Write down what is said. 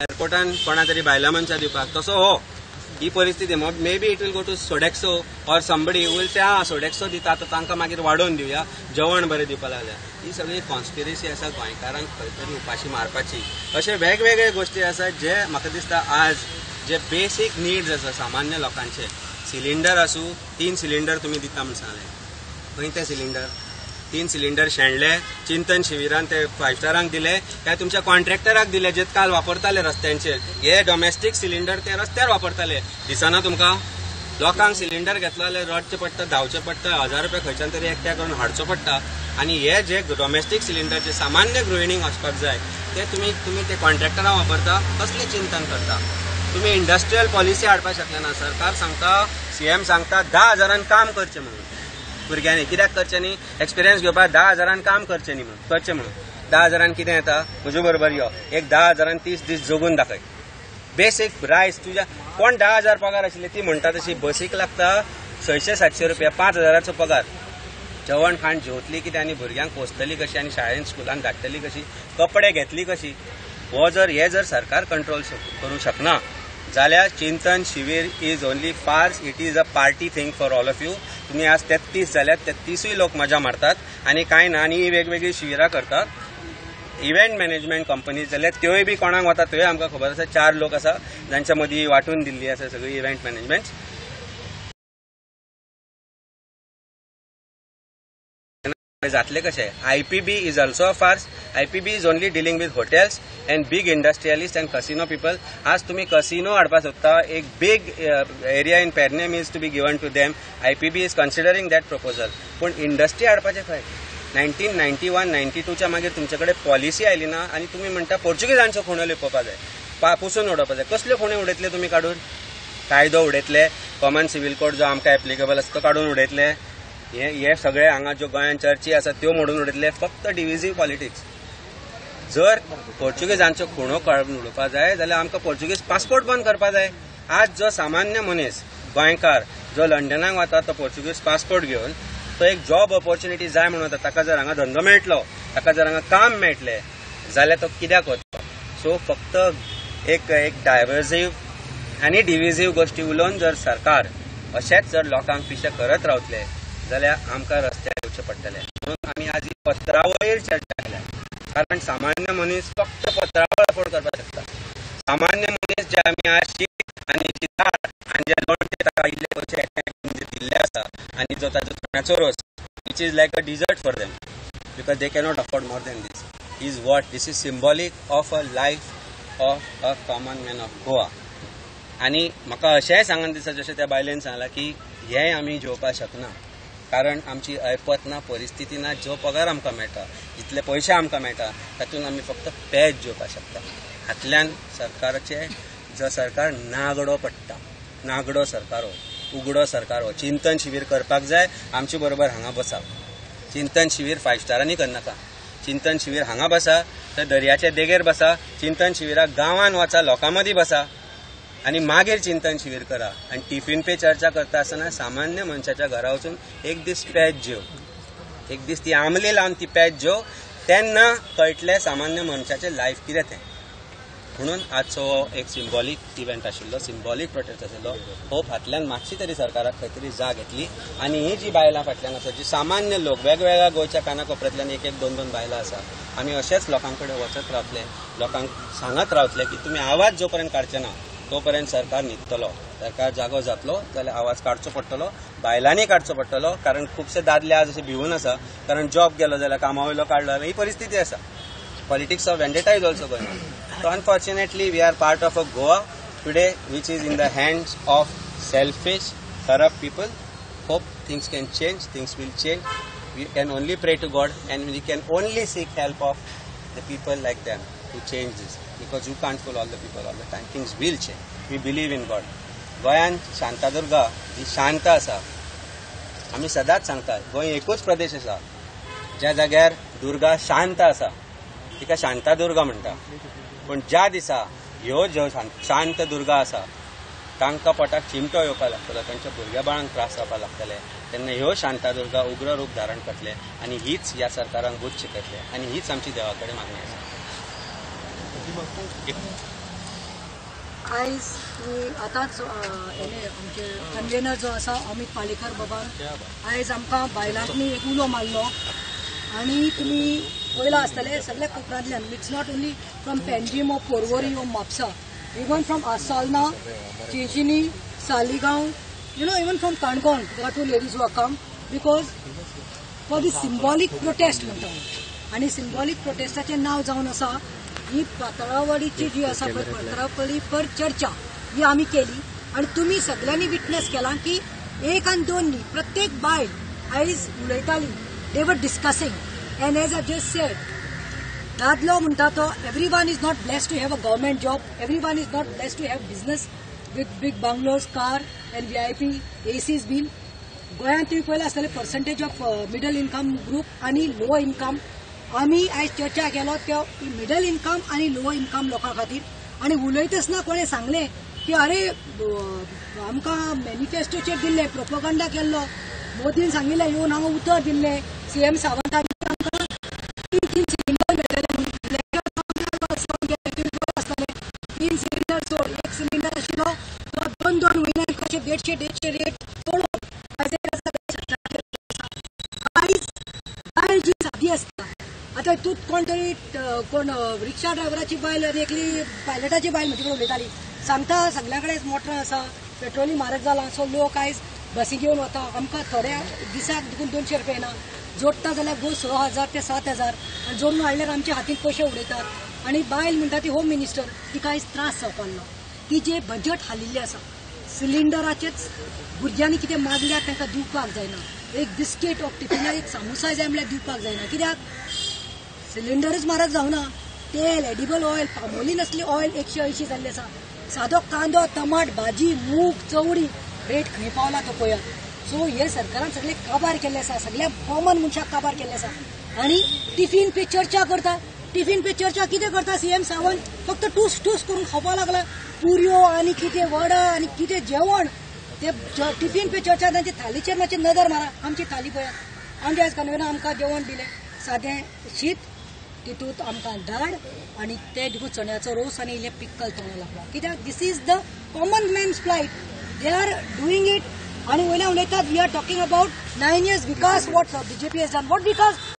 एअरपोर्टान कोणा तरी बायला मनशा दिवपाक, तसो हो ही परिस्थिती. Maybe it will go to Sodexo or somebody will say हा सोडेक्सो दिता तर तांकां मागीर वाडोवन दिवया, जेवण बरें दिवपा लागल्या. ही सगळी कॉन्स्पिरसी आसा गोंयकारांक खंय तरी उपाशी मारपाची. अशे वेगवेगळे गोश्टी आसा जे म्हाका दिसता आज जे बेसीक निड्स आसा सामान्य लोकांचे, सिलिंडर आसूं, 3 सिलिंडर तुमी दिता म्हूण सांगलें, खंय ते सिलिंडर? 3 सिलिंडर शेणले चिंतन शिबिरान, ते 5 स्टारांक दिले काय तुमच्या कॉन्ट्रॅक्टराक दिले जे काल वापरताले रस्त्यांचेर. हे डोमेस्टीक सिलिंडर ते रस्त्यार वापरताले, दिसना तुमकां? लोकांक सिलिंडर घेतलो जाल्यार रडचें पडटा, धांवचें पडटा, 1000 रुपया खंयच्यान तरी एकट्या करून हाडचो पडटा. आनी हे जे डोमेस्टीक सिलिंडर जे सामान्य गृहिणींक वचपाक जाय ते तुमी तुमी ते कॉन्ट्रॅक्टरां वापरता. कसलें चिंतन करता तुमी? इंडस्ट्रियल पॉलिसी हाडपाक शकले ना. सरकार सांगता, सीएम सांगता 10,000 काम करचें म्हणून भुरग्यांनी, कित्याक करचें न्ही? एक्सपिरियन्स घेवपाक 10,000 काम करचें न्ही म्हणून, करचें म्हणून. 10,000 कितें येता? म्हजे बरोबर यो, एक 10,000 30 दीस जगून दाखय. बेसीक रायस तुज्या कोण 10,000 पगार आशिल्ली ती म्हणटा तशी बसीक लागता 600-700 रुपया, 5,000 पगार. जेवण खाण जेवतली कितें आनी भुरग्यांक पोसतली कशी आनी शाळेन स्कुलान धाडटली कशी, कपडे घेतली कशी? हो जर हे जर सरकार कंट्रोल करूं शकना जाल्यार Chintan Shivir is only farce. It is a party thing for all of you. तुमी आज 33 जाल्यार 33 लोक मजा मारतात आनी कांय ना, आनी ही वेगवेगळी शिबिरां करतात. इव्हेंट मॅनेजमेंट कंपनीज जाल्यार त्योय बी कोणाक वता त्योय आमकां खबर आसा. 4 लोक आसा जांच्या मदीं वांटून दिल्ली आसा सगळी इव्हेंट मॅनेजमेंट. जातले कशे? IPB is also a farce. IPB is only dealing with hotels and big industrialist and casino people. आज तुमी कसिनो हाडपाक सोदता, एक big area in Pernem is to be given to them. IPB is considering that proposal. पूण industry हाडपाचें खंय? 1991-92च्या मागीर तुमचे कडेन पॉलिसी आयली ना आनी तुमी म्हणटा पोर्चुगीजांचो खुणो लिपोवपा जाय, पुसून उडोवपा जाय. कसल्यो खुणे उडयतले तुमी काडून? कायदो उडयतले, कॉमन सिव्हील कोड जो आमकां एप्लिकेबल आसा तो काडून उडयतले, हे सगळे हांगा ज्यो गोंयांत चर्ची आसा त्यो मोडून उडयतले. फक्त डिविजीव पॉलिटिक्स. जर पोर्चुगीजांचो खुणो काडून उडोवपा जाय जाल्यार आमकां पोर्चुगीज पासपोर्ट बंद करपा जाय. आज जो सामान्य मनीस गोंयकार जो लंडनाक वता तो पोर्चुगीज पासपोर्ट घेवन तो एक जॉब ऑपॉर्च्युनिटी जाय म्हणून वता. ताका जर हांगा धंदो मेळटलो, ताका जर हांगा काम मेळटलें जाल्यार तो कित्याक वतलो? सो फक्त एक एक डायवर्सीव आनी डिविजीव गोश्टी उलोवन जर सरकार अशेंच जर लोकांक पिशे करत रावतले जाल्यार आमकां रस्त्यार येवचें पडटलें. म्हणून आमी आज ही पत्रावळीर चर्चा केल्या, कारण सामान्य मनीस फक्त पत्रावळ अफोर्ड करपाक शकता. सामान्य मनीस जे आमी आज शीत आनी जी दाळ आनी जे लोणचें ताका इल्ले पयशे एकठांय दिल्ले आसा आनी जो ताजो चण्याचो रोस, which is like a dessert for them because they cannot afford more than this, is what this is symbolic of a life of a common man of Goa. आनी म्हाका अशेंय सांगन दिसता, जशें त्या बायलेन सांगलां की हें आमी जेवपाक शकना कारण आमची ऐपत ना, परिस्थिती ना. जो पगार आमकां मेळटा, जितले पयशे आमकां मेळटा तातूंत आमी फक्त पेज जेवपाक शकता. हातल्यान सरकाराचे जो सरकार नागडो पडटा, नागडो सरकार हो, उगडो सरकार हो. चिंतन शिबीर करपाक जाय, आमचे बरोबर हांगा बसा. चिंतन शिबीर 5 स्टारांनी करनाका, चिंतन शिबीर हांगा बसा, तर दर्याच्या देगेर बसा, चिंतन शिबिराक गांवान वचा, लोकां मदीं बसा आनी मागीर चिंतन शिबीर करा. आनी टिफिन पे चर्चा करता आसतना सामान्य मनशाच्या घरा वचून एक दीस पेज जेव, एक दीस ती आमली लावन ती पेज जेव, तेन्ना कळटलें सामान्य मनशाचें लायफ कितें तें. म्हणून आजचो एक सिंबॉलीक इव्हेंट आशिल्लो, सिंबॉलीक प्रोटेस्ट आशिल्लो. होप हातल्यान मातशी तरी सरकाराक खंय तरी जाग येतली. आनी ही जी बायलां फाटल्यान आसा, जी सामान्य लोक वेगवेगळ्या गोंयच्या कानाकोपऱ्यांतल्यान 1-1, 2-2 बायलां आसा, आमी अशेंच लोकां कडेन वचत रावतले, लोकांक सांगत रावतले की तुमी आवाज जो पर्यंत काडचे ना तो पर्यंत सरकार न्हिदतलो. सरकार जागो जातलो जाल्यार आवाज काडचो पडटलो, बायलांनी काडचो पडटलो. कारण खुबशे दादले आज अशे भिवून आसा, कारण जॉब गेलो जाल्यार, कामा वयलो काडलो जाल्यार, ही परिस्थिती आसा. Politics of vendetta is also going on. So unfortunately we are part of a Goa today which is in the hands of selfish, corrupt people. Hope things can change, things will change. We can only pray to God and we can only seek help of the people like them to change this, because you can't fool all the people all the time. Things will change. We believe in God. गोंयांत शांतादुर्गा जी शांत आसा, आमी सदांच सांगतात गोंय एकूच प्रदेश आसा ज्या जाग्यार दुर्गा शांत आसा, तिका शांतादुर्गा म्हणटा. पूण ज्या दिसा ह्यो ज्यो शांत दुर्गा आसा तांकां पोटाक चिमटो येवपाक लागतलो, तांच्या भुरग्या बाळांक त्रास जावपाक लागतले, तेन्ना ह्यो शांतादुर्गा उग्र रूप धारण करतले आनी हीच ह्या सरकारांक बूद शिकयतले आनी हीच आमची देवा कडेन मागणी आसा. आयज तुमी आतांच आमचे कन्वेनर जो आसा अमित पालेकर बाबान आयज आमकां बायलांनी एक उलो मारलो आनी तुमी पळयलां आसतलें सगळ्या कोंकणांतल्यान, it's not only from Panjim or Porvorim or Mapusa, even from Assolna, Chinchinim, Saligao, you know, even from Canacona there are two ladies who are come because for the symbolic protest म्हणटा हांव. आनी सिंबॉलीक प्रोटेस्टाचें नांव जावन आसा ही पातळावाडीची जी आसा पळय पातळावडी पर चर्चा ही आमी केली आनी तुमी सगळ्यांनी विटनेस केलां की एक आनी दोन न्ही, प्रत्येक बायल आयज उलयताली, they were discussing. And as I just said, दादलो म्हणटा तो everyone is not blessed to have a government job, everyone is not blessed to have business with big bungalows, car and VIP ACs बीन. गोंयांत तुमी पळयलां आसतलें percentage of middle income group आनी लो income. आमी आयज चर्चा केलो त्या मिडल इन्कम आनी लो इन्कम लोकां खातीर. आनी उलयतासना कोणें सांगलें की अरे आमकां मॅनिफेस्टोचेर दिल्लें, प्रोपोगंडा केल्लो, मोदीन सांगिल्लें येवन हांगा उतर दिल्लें, सीएम सावंतान आमकां 3 सिलिंडर मेळटले म्हणून, आसतले 3 सिलिंडर सोड, एक सिलिंडर आशिल्लो तो 2-2 म्हयन्याक कशें 150-150 रेट चडोवन आयज आयज बायल जी सादी आसता, आतां तूं कोण तरी कोण रिक्षा ड्रायव्हराची बायल आनी एकली पायलटाची बायल म्हजे कडेन उलयताली, सांगता सगल्या कडेन मोटरां आसा, पेट्रोलूय म्हारग जालां, सो लोक आयज बसी घेवन वता, आमकां थोड्या दिसाक देखून 200 रुपया येना, जोडटा जाल्यार गो 6,000 ते 7,000 आनी जोडून हाडल्यार आमच्या हातीन पयशे उडयतात. आनी बायल म्हणटा ती होम मिनिस्टर, तिका आयज त्रास जावपाक लागलो. ती जे बजट हालिल्लें आसा सिलिंडराचेच, भुरग्यांनी कितें मागल्यार तांकां दिवपाक जायना, एक बिस्कीट ऑर टिफिनाक एक सामोसा जाय म्हणल्यार दिवपाक जायना, कित्याक सिलिंडरूच म्हारग जावना, तेल, एडिबल ऑयल, पामोलीन असली ऑयल 180 जाल्ली आसा, सादो कांदो, टमाट, भाजी, मूग, चवडी रेट खंय पावला तो पळयात. सो हे सरकारान सगळे काबार केल्ले आसा, सगळ्या कॉमन मनशाक काबार केल्ले आसा. आनी टिफीन पे चर्चा करता, टिफीन पे चर्चा कितें करता सीएम सावंत, फक्त टूस टूस करून खावपाक लागला, पुरयो आनी कितें वडा आनी कितें जेवण, ते टिफीन पे चर्चा तांचे थालीचेर मातशी नदर मारा, आमची थाली पळयात. आमच्या आयज कन्वेनर आमकां जेवण दिलें, सादें शीत, तितूंत आमकां दाळ आनी ते देखून चण्याचो रोस आनी इल्लें पिक्कल तोंडाक लागला, कित्याक this is the common man's plight, they are doing it. आनी वयल्यान उलयतात we are talking about 9 years Vikas, what BJP has done, what Vikas.